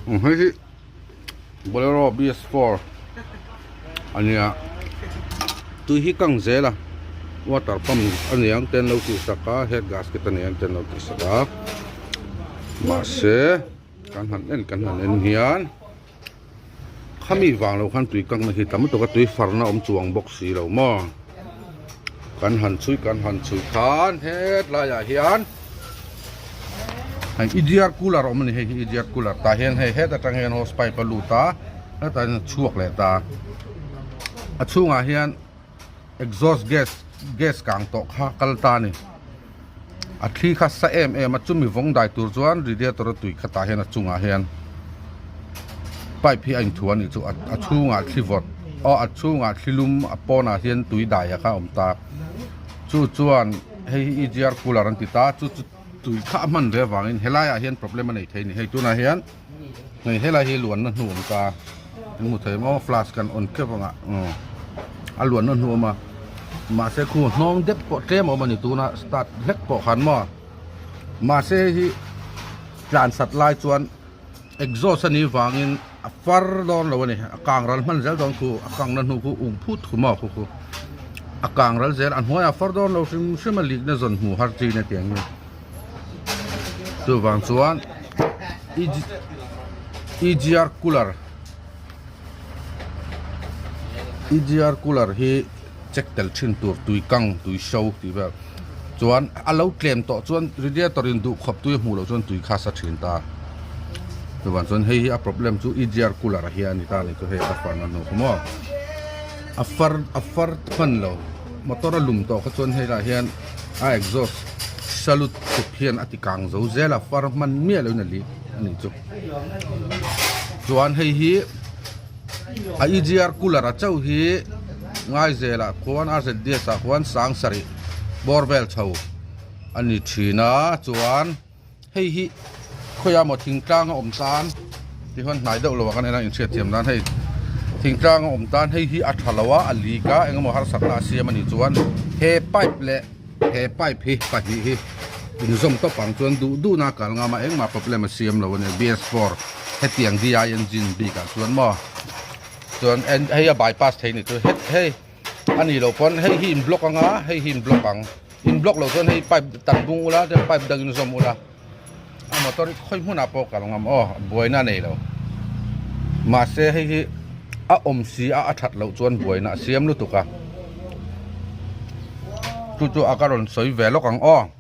Hei hi Bolero BS4 ania tui hi kang zel a water pump aniang te an lo tih sak a head gasket aniang te an lo tih sak a mahse kan han en kan han en hian khami vang lo khan tui kang na hi tam lutuk a tui farna awm chuang bawk si lo maw kan han chhui kan han chhui khan hetlai ah hian hei EGR cooler a awm a ni hei hi EGR cooler tah hian hei het atang hian hose pipe a lut a hetah hian a chhuak leh ta a chhungah hian exhaust gas gas kang tawh kha kal ta a ni a thli kha sa em em a chumi vawng dai tur chuan radiator a tui kha tah hian a chungah hian pipe hi a inthuah a nih chu a chhungah thli vawt aw a chhungah thli lum a pawnah hian tui dai a kha a awm ta chu chuan hei hi EGR cooler an ti ta chu chu tui kha a hman ve avangin helaiah hian problem a nei thei a ni hei tunah hian hei helai hi luanna hnu a awm ta an hmu thei maw flash kan on keuh ang ah a luanna hnu a awm a mahse khu hnawng deuh pawh tlem a awm a ni tuna start hlek pawh khan maw mahse hei hi tlan sat lai chuan exhaust a nih vangin a far dawn lo a ni a kang ral hman zel dawn khu a kang na hnu khu ung phut khu maw khu khu a kang ral zel a hnuaiah a far dawn lo hrim hrim a lik na zawn hmuh har chin a tiang hi chuvang chuan EGR cooler EGR cooler hi check tel thin tur tui kang tui hro tih vel chuan a lo tlem tawh chuan radiator in duh khawp tui a hmuh loh chuan tui kha sa thin ta chuvang chuan hei hi a problem chu EGR cooler ah hian a ni ta a ni chu hei a far na hnu kha maw a far a far hman lo motor a lum tawh kha chuan hei lah hian a exhaust salut tuk hian a ti kang zo zel a far hman miah loin a li a nih chu chuan hei hi a EGR cooler a chauh hi Ngaizelah khuan RZDS ah khuan sang sarih bawr vel chho a ni thin a chuan hei hi khawiah maw thingtlang a awm tan ti hian hnai deuh lo ah kan en a inhriatthiam nan hei thingtlang a awm tan hei hi a tha lo a a lik a engemaw harsatna a siam a nih chuan he pipe leh he pipe hi pahnih hi inzawm tawp ang chuan duh duhna a kal ngam a engmah problem a siam lo a ni BS4 hetiang DI engine bik ah chuan maw chuan hei a bypass thei a nih chu het hei a nih loh pawn hei hi in block anga hei hi in block ang in block loh chuan hei pipe tan bung ula chuan pipe dang in zawm ula a motor hi khawi hmunah pawh kal ngam aw buaina a nei lo mahse hei hi a awm si a a that loh chuan buaina a siam lutuk a chu chu a ka rawn sawi ve lawk ang aw.